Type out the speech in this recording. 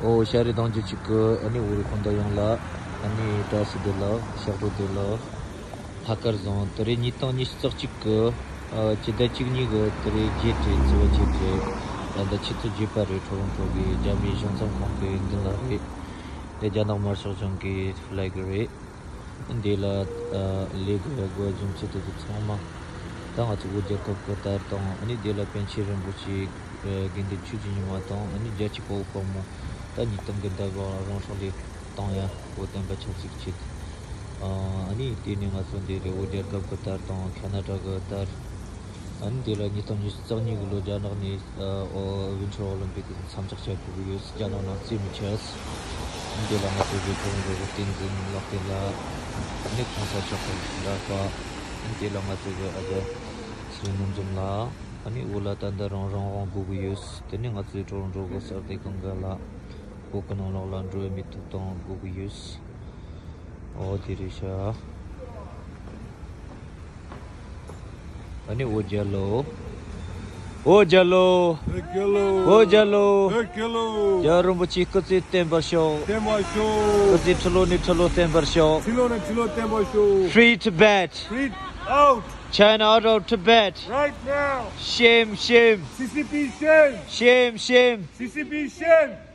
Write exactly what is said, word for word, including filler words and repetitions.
ཨོ་ཤ་རི་དང་རྒྱུ་གཅིག་གི་ཨ་ནི་འུ་རི་ཁོང་ད་ཡོང་ལ། ཨ་ནི་བཀྲ་ཤིས་བདེ་ལེགས། ཞག་རོ་བདེ་ལེགས། ལྷག་དཀར་བཟང་། དེ་རིང་ཉིས་སྟོང་ཉི་ཤུ་རྩ་གཅིག་གི་ཨ་སྤྱི་ཟླ་བཅུ་གཉིས་གི་དེ་རིང་བརྒྱད་རེད། ཚེས་པ་བརྒྱད་རེད། ད་ལྟ་ཆུ་ཚོད་བརྒྱད་པ་རེད། ཊོ་རོན་ཊོ་གི་རྒྱ་མིའི་གཞུང་ཚབ་ཁང་གི་མདུན་ལ་རེད། དེ་རྒྱ་ནག་དམར་ཤོག་གཞུང་གི་ཕི་ལེག་རེད། འདི་ལ་ཨ་ལས་ཀ་དགོས་རྒྱུ་མཚན་དེ་ཚོ་ཚང་མ་ད་ང་ཚོ་བོད་རྒྱལ་ཁབ་ཀྱི་དར་དང་། ཨ་ནི་འདི་ལ་པཎ་ཆེན་རིན་པོ་ཆེ་དགེ་འདུན་ཆོས་ཀྱི་ཉི་མ་དང་། ཨ་ནི་རྒྱལ་གཅེས་དཔའ་བོ་དཔའ་མོ་ད་ཉིས་སྟོང་གི་ཟླ་བ་རང་སྲོག་བློས་བཏང་ཡ། བོད་བསྟན་པ་ཆབ་སྲིད་ཆེད། ཨ་ནི་དེ་ནས་ང་ཚོ་འདི་རེད། བོད་རྒྱལ་ཁབ་ཀྱི་དར་དང་ཁ་ན་ཌ་གི་དར། ཨ་ནི་དེ་ལ་ཉིས་སྟོང་ཉི་ཤུ་རྩ་གཉིས་གི་ལོ་རྒྱ་ནག་ནས་ཨ་ཨོ་ཝིན་ཊར་ཨོ་ལིམ་པིག་གི་མཚམས་འཇོག་བྱེད་དགོས་ཀྱི་ཡོད། རྒྱ་ནག་ནང་རྩེད་མི་ཆོག་ཨ་ནི་དེ་ལ་ང་ཚོ་གི་ཁོང་ཚོ་གི་བསྟན་འཛིན་ལགས་དེ་ལ་ཨ་ནི་གོང་ས་མཆོག་གི་ལག་པ། ཨ་ནི་དེ་ལ་ང་ཚོ་གི་ཨ་ཅག་ཚེ་རིང་རྣམ་འཇོམས་ལགས། ཨ་ནི་འོ་ལ་ད་ལྟ་རང་རང་དབང་དགོས་ཀྱི་ཡོད། དེ་ནས་ང་ཚོའི་ཊོ་རོན་ཊོ་གི་གསར་སྡེ་གང་ག་ལ་བོད་གི་ནང་ལོགས་ལ་འགྲོ་བའི་མི་ཐོབ་ཐང་དགོས་ཀྱི་ཡོད། ཨོ་དེ་རེད་ཤག་ཨ་ནི་ཨོ་རྒྱལ་ལོ། ཨོ་རྒྱལ་ལོ། ཨོ་རྒྱལ་ལོ། ཨོ་རྒྱལ་ལོ། ཨོ་རྒྱལ་ལོ། རྒྱལ་བ་རིན་པོ་ཆེ་སྐུ་ཚེ་བརྟན་པར་ཤོག་བརྟན་པར་ཤོག་སྐུ་ཚེ་ཁྲི་ལོ་ནས་ཁྲི་ལོ་བརྟན་པར་ཤོག་ཁྲི་ལོ་ནས་ཁྲི་ལོ་བརྟན་པར་ཤོག Free Tibet. Free out. China out of Tibet. Right now. Shame, shame. C C P shame. Shame, shame. C C P shame.